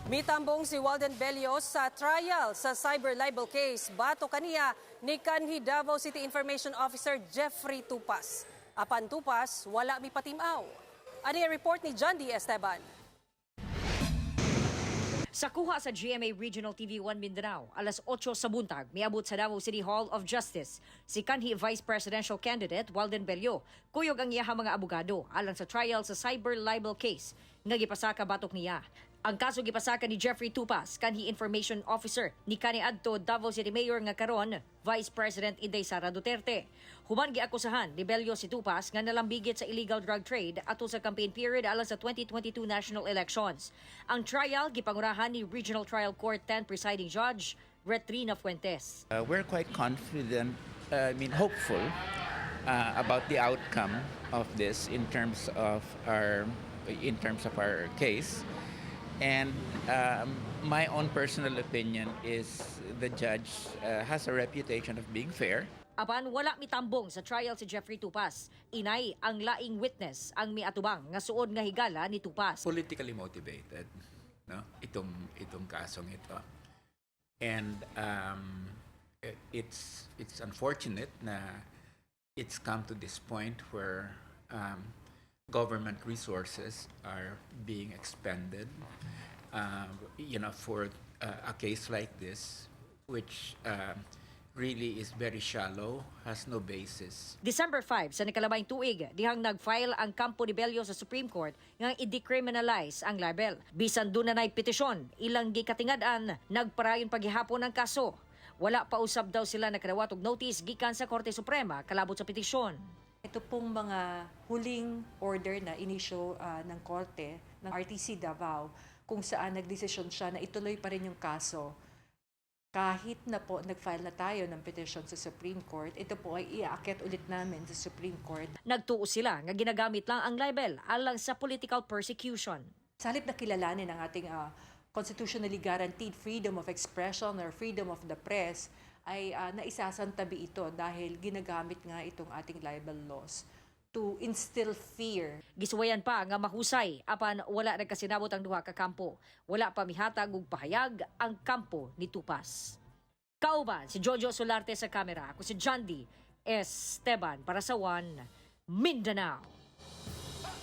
Mitambong si Walden Bello sa trial sa cyber libel case batok kaniya ni kanhi Davao City Information Officer Jeffrey Tupas. Apan Tupas, wala mipatim-aw. Ani ang report ni John D. Esteban. Sa kuha sa GMA Regional TV 1 Mindanao, alas 8 sa buntag, miabot sa Davao City Hall of Justice si kanhi Vice Presidential Candidate Walden Bello. Kuyog ang iyahang mga abogado alang sa trial sa cyber libel case nga gipasaka batok niya. Ang kaso gipasaka ni Jeffrey Tupas, kanhi Information Officer ni kaniadto Davao City Mayor nga karon Vice President Inday Sara Duterte. Human giakusahan ni Bello si Tupas nga nalambigit sa illegal drug trade atol sa campaign period alang sa 2022 national elections. Ang trial gipangurahan ni Regional Trial Court 10 presiding judge Retrina Fuentes. We're quite confident, I mean, hopeful about the outcome of this in terms of our case. And my own personal opinion is the judge has a reputation of being fair. Apan wala mitambong sa trial si Jeffrey Tupas. Inay ang laing witness ang miatubang nga suod nga higala ni Tupas. Politically motivated, no? Itong kasong ito. And it's unfortunate na it's come to this point where government resources are being expended for a case like this, which really is very shallow, has no basis. December 5 sa nakalabayng tuig, dihang nag-file ang kampo ni Bello sa Supreme Court nga i-decriminalize ang libel. Bisan duna na'y petisyon, ilang gikatingad-an, nagparayon paghihapon ang kaso. Wala pa usab daw sila nakadawat og notice gikan sa Korte Suprema kalabot sa petisyon. Ito pong mga huling order na inisyu ng korte ng RTC Davao kung saan nagdesisyon siya na ituloy pa rin yung kaso. Kahit na po nag-file na tayo ng petition sa Supreme Court, ito po ay iaakyat ulit namin sa Supreme Court. Nagtuo sila nga ginagamit lang ang libel alang sa political persecution. Sa halip na kilalanin ang ating constitutionally guaranteed freedom of expression or freedom of the press, ay naisasantabi ito dahil ginagamit nga itong ating libel laws to instill fear. Gisuwayan pa nga mahusay apan wala nagkasinabot ang duha ka kampo. Wala pa mihatag og pahayag ang kampo ni Tupas. Kauban si Jojo Solarte sa kamera. Ako si John D. Esteban para sa One Mindanao.